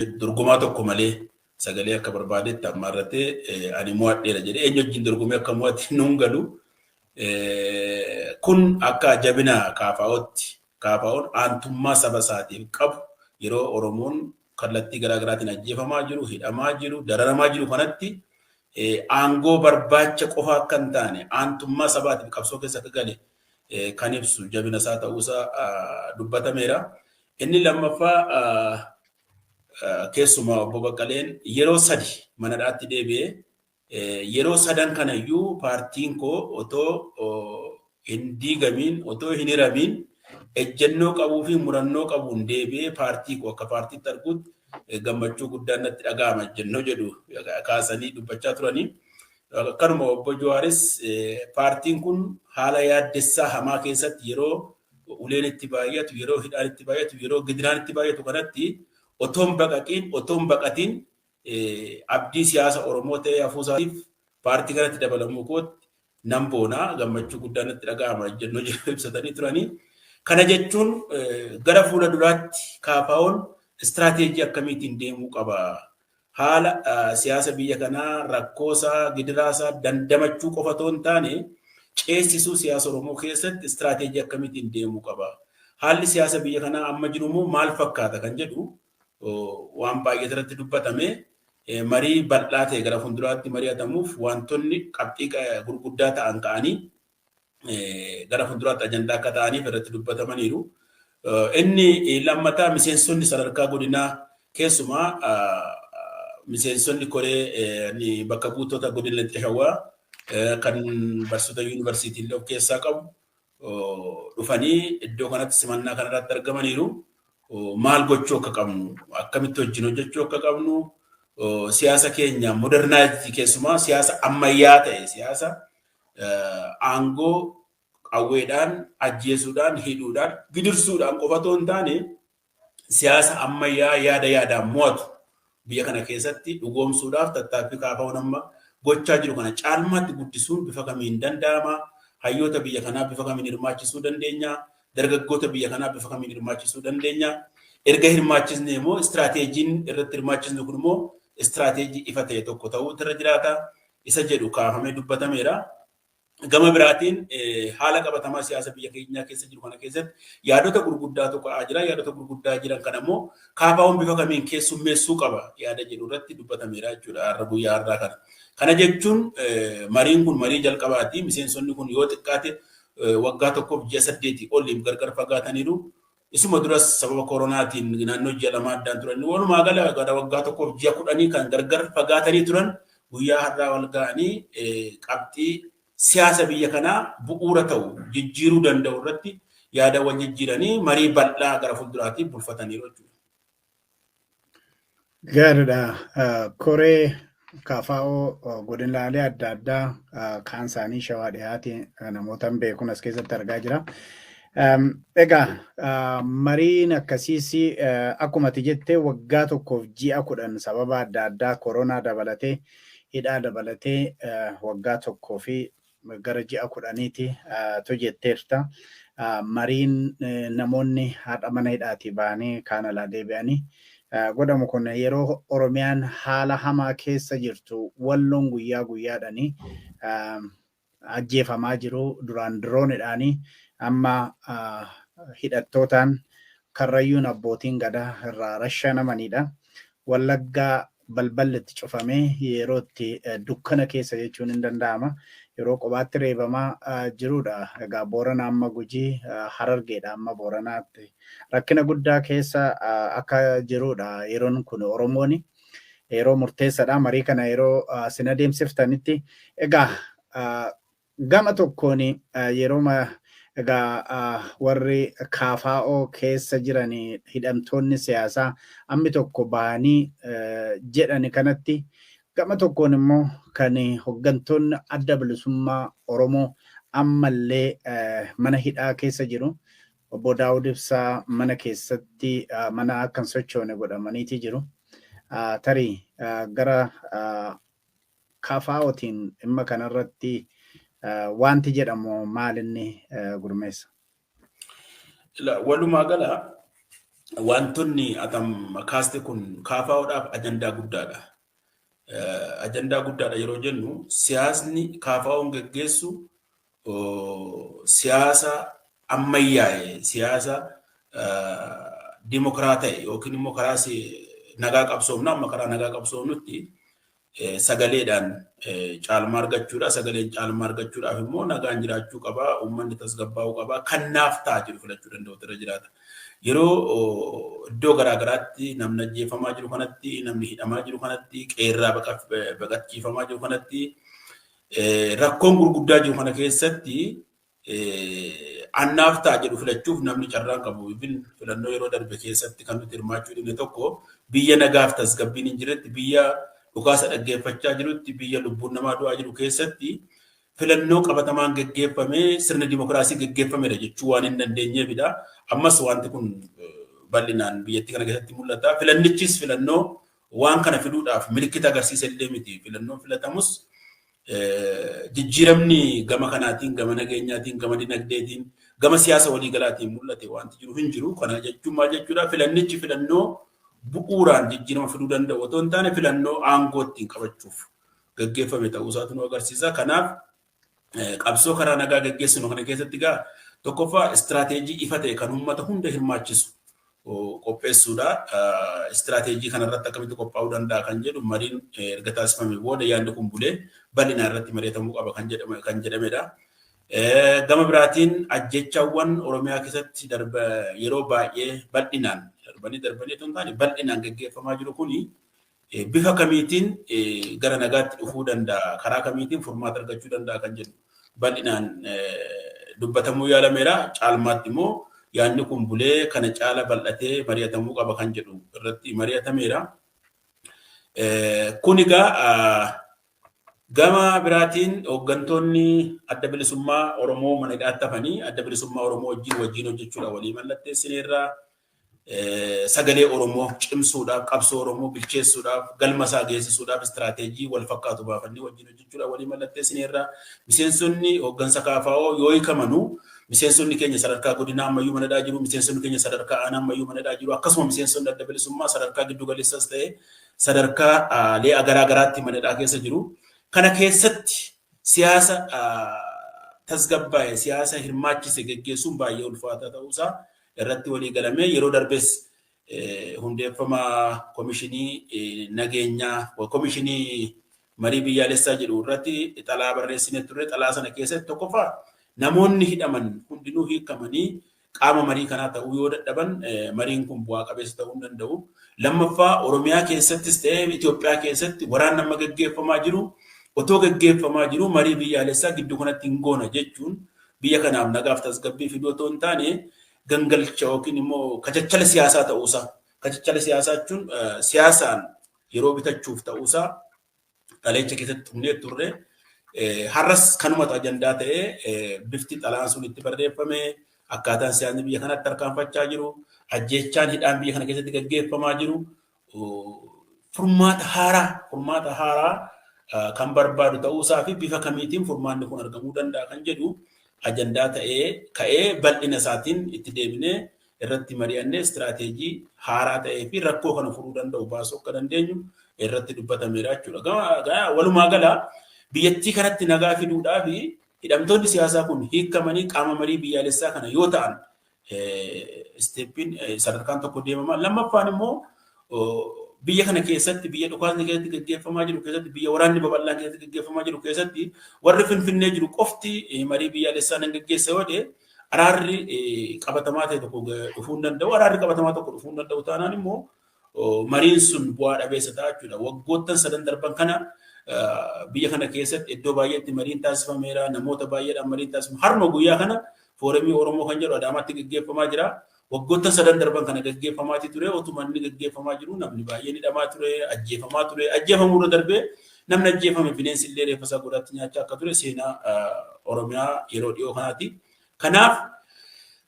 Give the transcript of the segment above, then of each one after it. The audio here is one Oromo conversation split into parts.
Dorgomaa tokko malee sagalee akka barbaadetti ammaarratee ani mo'adheera jedhee eenyu wajjin dorgomee akka mo'ate nuun galu. Kun akka jabina KFO'tti, KFO'n aantummaa saba isaatiif qabu yeroo Oromoon kallattii garaagaraatiin ajjeefamaa jiru, hidhamaa jiru, dararamaa jiru kanatti aangoo barbaacha qofa akka hin taane aantummaa sabaatiif qabsoo keessa akka gale kan ibsu jabina isaa ta'uusaa dubbatameera. Inni lammaffaa, keessumaa obbo Baqqaleen yeroo 3 mana hidhaatti deebi'ee yeroo sadan kanayyuu paartiin koo otoo hin diigamiin, otoo hin hiramiin, ejjennoo qabuu fi murannoo qabuun deebi'ee paartii koo akka paartiitti arguutti gammachuu guddaan natti dhaga'ama ejjennoo jedhu kaasanii dubbachaa turanii. Akkanuma obbo Jawaaris paartiin kun haala yaaddessaa hamaa keessatti yeroo uleen itti baay'atu, yeroo hidhaan itti baay'atu, yeroo gidiraan itti baay'atu kanatti otoon baqaqiin, otoon baqatiin abdii siyaasa Oromoo ta'ee hafuusaatiif paartii kanatti dabalamuu kootti nan boonaa, gammachuu guddaan natti dhaga'ama ejjennoo jedhu ibsatanii turanii. Kana jechuun gara fuula duraatti KFO'n istiraateejii akkamiitiin deemuu qaba? Haala siyaasa biyya kanaa rakkoosaa, gidiraasaa dandamachuu qofa otoo hin taane ceesisuu siyaasa Oromoo keessatti istiraateejii akkamiitiin deemuu qaba? Haalli siyaasa biyya kanaa amma jiru immoo maal fakkaata kan jedhu waan baay'ee irratti dubbatame, marii bal'aa ta'e gara fuulduraatti mari'atamuuf wantoonni qabxii gurguddaa ta'an ka'anii gara fuulduraatti ajandaa akka ta'aniif irratti dubbatamaniiru. Inni lammataa, miseensonni sadarkaa godinaa, keessumaa miseensonni koree bakka buutota godina Lixa Shawaa kan barsiisota yuunivarsiitii illee of keessaa qabu dhufanii iddoo kanatti simannaa kanarratti argamaniiru. Maal gochuu akka qabnu, akkamitti wajjin hojjechuu akka qabnu, siyaasa keenya modernize, keessumaa siyaasa ammayyaa ta'e, siyaasa aangoo qawweedhaan, ajjeesuudhaan, hidhuudhaan, gidirsuudhaan qofa otoo hin taane siyaasa ammayyaa yaada yaadaan mo'atu biyya kana keessatti dhugoomsuudhaaf tattaaffii KFO'n amma gochaa jiru kana caalmaatti guddisuun bifa kamiin danda'ama? Hayyoota biyya kanaa bifa kamiin hirmaachisuu dandeenya? Dargaggoota biyya kanaa bifa kamiin hirmaachisuu dandeenya? Erga hirmaachisne immoo istiraateejiin irratti hirmaachisnu kun immoo istiraateejii ifa ta'e tokko ta'uutu irra jiraata. Isa jedhu kaafamee dubbatameera. Gama biraatiin haala qabatamaa siyaasa biyya keenyaa keessa jiru kana keessatti yaadota gurguddaatu ka'aa jira. Yaadota gurguddaa jiran kana immoo KFO'n bifa kamiin keessummeessuu qaba yaada jedhu irratti dubbatameera jechuudha har'a guyyaa har'aa kana. Kana jechuun mariin kun marii jalqabaati. Miseensonni kun yoo xiqqaate waggaa 1f ji'a 8 oliif gargar fagaataniiru. Isuma duras sababa koronaatiin naannoo ji'a 2 addaan turan. Walumaa gala gara waggaa 1f ji'a 10 kan gargar fagaatanii turan guyyaa har'aa wal ga'anii qabxii siyaasa biyya kanaa bu'uura ta'u jijjiiruu danda'u irratti yaada wal jijjiiranii marii bal'aa gara fuulduraatiif bulfataniiru jechuudha. Gaariidha. Koree KFO godinaalee adda addaa kaan isaanii Shawaa dhiyaate namoota beekuun as keessatti argaa jira. Egaa mariin akkasiis akkuma ati jette waggaa 1f ji'a 10 sababa adda addaa koronaa dabalatee, hidhaa dabalatee waggaa 1 fi gara ji'a 10ti tu jetteerta. Mariin namoonni haadha mana hidhaatii ba'anii kaan alaa deebi'anii godhamu kun yeroo Oromiyaan haala hamaa keessa jirtu, Walloon guyyaa guyyaadhani ajjeefamaa jiru, duraan diroonidhaani, amma hidhattootaan, Karrayyuun abbootiin gadaa irraa rashaanamanidha. Wallaggaa balballi itti cufamee yeroo itti dukkana keessa jechuun hin danda'ama. Yeroo kophaatti reebamaa jirudha. Egaa Boorana amma Gujii, Harargeedha amma Booranaatti rakkina guddaa keessa akka jirudha. Yeroon kun Oromooni yeroo murteessadha. Marii kana yeroo isin adeemsiftanitti egaa gama tokkoon yeroo egaa warri KFO keessa jiran hidhamtoonni siyaasaa ammi tokko bahanii jedhani kanatti, gama tokkoon immoo kan hoggantoonni Adda Bilisummaa Oromoo ammallee mana hidhaa keessa jiru. Obbo Daawud Ibsaa mana keessatti mana akka hin sochoone godhamaniiti jiru. Tarii gara KFOtiin dhimma kanarratti wanti jedhamu maal inni, Gurmeessa? Walumaa gala Wantoonni atam kaaste kun KFO'dhaaf ajandaa guddaadha. Ajandaa guddaadha yeroo jennu, siyaasni KFO'n geggeessu siyaasa ammayyaa'e, siyaasa dimokiraat ta'e yookiin immoo karaa nagaa qabsoofnu, amma karaa nagaa qabsoofnutti sagaleedhaan caalmaa argachuudha. Sagaleen caalmaa argachuudhaaf immoo nagaan jiraachuu qaba. Uummanni tasgabbaa'uu qaba. Kan naaf ta'a jiru filachuu danda'u irra jiraata. Yeroo iddoo garaa garaatti namni ajjeefamaa jiru kanatti, namni hidhamaa jiru kanatti, qeerraa baqachiifamaa jiru kanatti, rakkoon gurguddaa jiru kana keessatti annaaf ta'a jedhu filachuuf namni carraan qabu. Filannoo yeroo darbe keessatti kan nuti hirmaachuu dhibne tokko, biyya nagaaf tasgabbiin hin jirretti, biyya dhukaasa dhaggeeffachaa jirutti, biyya lubbuun namaa du'aa jiru keessatti filannoo qabatamaan geggeeffamee sirna dimokiraasii geggeeffamedha jechuu waan hin dandeenyeefidha. Ammas wanti kun bal'inaan biyyattii kana keessatti mul'ata. Filannichis filannoo waan kana fiduudhaaf milikkita agarsiisa illee miti. Filannoon filatamus jijjiiramni gama kanaatiin, gama nageenyaatiin, gama dinagdeetiin, gama siyaasa waliigalaatiin mul'ate wanti jiru hin jiru. Kana jechuun maal jechuudha? Filannichi filannoo bu'uuraan jijjiirama fiduu danda'u otoo hin taane, filannoo aangoo ittiin qabachuuf gaggeeffame ta'uu isaatu nu agarsiisa. Kanaaf qabsoo karaa nagaa gaggeessinu kana keessatti egaa tokkoffaa istiraateejii ifa ta'e kan uummata hunda hirmaachisu qopheessuudha. Istiraateejii kanarratti akkamitti qophaa'uu danda'a kan jedhu mariin erga taasifame booda yaadni kun bulee bal'inaan irratti mari'atamuu qaba kan jedhamedha. Gama biraatiin ajjechaawwan Oromiyaa keessatti darba yeroo baay'ee bal'inaan darbanii darbanii otoo hin taane bal'inaan gaggeeffamaa jiru kuni bifa kamiitiin gara nagaatti dhufuu danda'a, karaa kamiitiin furmaata argachuu danda'a kan jedhu bal'inaan dubbatamuu yaalameera. Caalmaatti immoo yaadni kun bulee kana caala bal'atee mari'atamuu qaba kan jedhu irratti mari'atameera. Kun egaa gama biraatiin hooggantoonni Adda Bilisummaa Oromoo mana hidhaatti hafanii Adda Bilisummaa Oromoo wajjin hojjechuudhaan walii mallatteessineerra. Sagalee Oromoo cimsuudhaaf, qabsoo Oromoo bilcheessuudhaaf, galma isaa geessisuudhaaf istiraateejii wal fakkaatu baafannee wajjin hojjechuudhaaf walii mallatteessineerra. Miseensonni hooggansa KFO yoo hiikamanuu miseensonni keenya sadarkaa godinaa ammayyuu mana hidhaa jiru, miseensonni keenya sadarkaa aanaa ammayyuu mana hidhaa jiru, akkasuma miseensonni Adda Bilisummaa sadarkaa giddu galeessas ta'e sadarkaa lee'a garaa garaatti mana hidhaa keessa jiru. Kana keessatti siyaasa tasgabbaa'e, siyaasa hirmaachise geggeessuun baay'ee ulfaataa ta'uusaa irratti walii galamee, yeroo darbes hundeeffama komishinii nageenyaa, komishinii marii biyyaalessaa jedhu irratti xalaa barreessine turre. Xalaa sana keessatti tokkoffaa namoonni hidhaman hundinuu hiikamanii qaama marii kanaa ta'uu yoo dadhaban mariin kun bu'aa qabeessa ta'uu hin danda'u. Lammaffaa, Oromiyaa keessattis ta'ee Itoophiyaa keessatti waraanni amma gaggeeffamaa jiru otoo gaggeeffamaa jiru marii biyyaalessaa gidduu kanatti hin goona jechuun biyya kanaaf nagaaf tasgabbii fiduu otoo hin taane gangalcha yookiin immoo kachachala siyaasaa ta'uusaa. Kachachala siyaasaa jechuun siyaasaan yeroo bitachuuf ta'uusaa xalayicha keessatti tuqnee turre. Har'as kanumatu ajandaa ta'ee, bifti xalayaan sun itti barreeffame, akkaataan siyaasni biyya kanatti tarkaanfachaa jiru, ajjeechaan hidhaan biyya kana keessatti gaggeeffamaa jiru furmaata haaraa kan barbaadu ta'uusaa fi bifa kamiitiin furmaanni kun argamuu danda'a kan jedhu ajandaa ta'ee ka'ee bal'ina isaatiin itti deebinee irratti mari'annee istiraateejii haaraa ta'ee fi rakkoo kana furuu danda'u baasuu akka dandeenyu irratti dubbatameera jechuudha. Walumaa gala biyyattii kanatti nagaa fiduudhaa fi hidhamtoonni siyaasaa kun hiikamanii qaama marii biyyaalessaa kana yoo ta'an step-iin sadarkaan tokko deemama. Lammaffaan immoo biyya kana keessatti, biyya dhukaasni keessatti gaggeeffamaa jiru keessatti, biyya waraanni babal'aan keessatti gaggeeffamaa jiru keessatti warri Finfinnee jiru qofti marii biyyaalessaa nan gaggeessa yoo ta'e araarri qabatamaa ta'e tokko dhufuu hin danda'u. Araarri qabatamaa tokko dhufuu hin danda'u taanaan immoo mariin sun bu'aa dhabeessa ta'a jechuudha. Waggoottan sadan darban kana biyya kana keessatti iddoo baay'eetti mariin taasifameera. Namoota baay'eedhaan mariin taasifame. Harma guyyaa kana foorumii Oromoo kan jedhu Adaamaatti gaggeeffamaa jira. Waggoottan sadan darban kana gaggeeffamaatii ture. Otuma inni gaggeeffamaa jiru namni baay'een hidhamaa ture, ajjeefamaa ture. Ajjeefamuu irra darbee namni ajjeefame bineensi illee reeffa isaa godaatti nyaachaa akka ture seenaa Oromiyaa yeroo dhiyoo kanaati. Kanaaf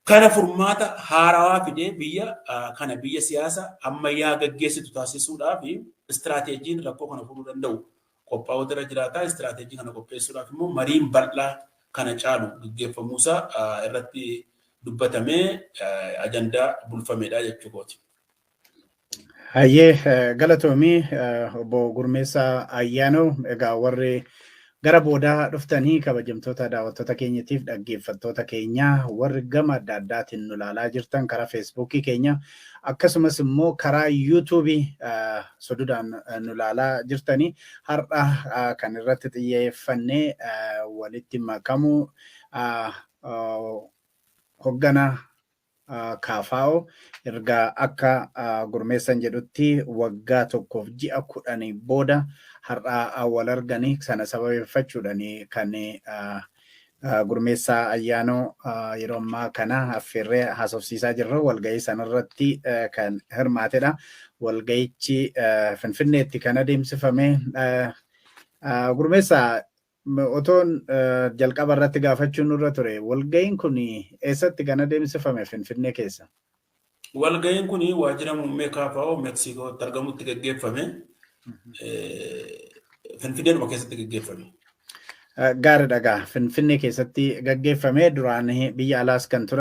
kana furmaata haarawaa fidee biyya kana biyya siyaasa ammayyaa gaggeessitu taasisuudhaaf istiraateejiin rakkoo kana furuu danda'u qophaa'uutu irra jiraata. Istiraateejii kana qopheessuudhaaf immoo mariin bal'aa kana caalu gaggeeffamuusaa irratti dubbatamee ajandaa bulfamedha jechuu kooti. Hayyee, galatoomii obbo Gurmeessaa Ayyaanoo. Egaa warri gara boodaa dhuftanii, kabajamtoota daawwattoota keenyatiif dhaggeeffattoota keenya, warri gama adda addaatiin nu ilaalaa jirtan, karaa Feesbuukii keenya akkasumas immoo karaa Yuutuubii sodudaan nu ilaalaa jirtanii, har'a kan irratti xiyyeeffannee walitti makamuu hoggana KFO erga akka Gurmeessan jedhutti waggaa 1 fi ji'a 10 booda har'a wal arganii sana sababeeffachuudhaan kan Gurmeessaa Ayyaanoo yeroo ammaa kana affeerree haasofsiisaa jirra. Walgahii sanarratti kan hirmaatedha. Walgahichi Finfinneetti kan adeemsifame. Gurmeessaa, otoon jalqaba irratti gaafachuun nurra ture, walgahiin kun eessatti kan adeemsifame, Finfinnee keessa? Walgahiin kun waajjira muummee KFO Meeksikootti argamutti gaggeeffame. Finfinneedhuma keessatti gaggeeffame. Gaariidha gaa, Finfinnee keessatti gaggeeffame. Duraan biyya alaas kan ture.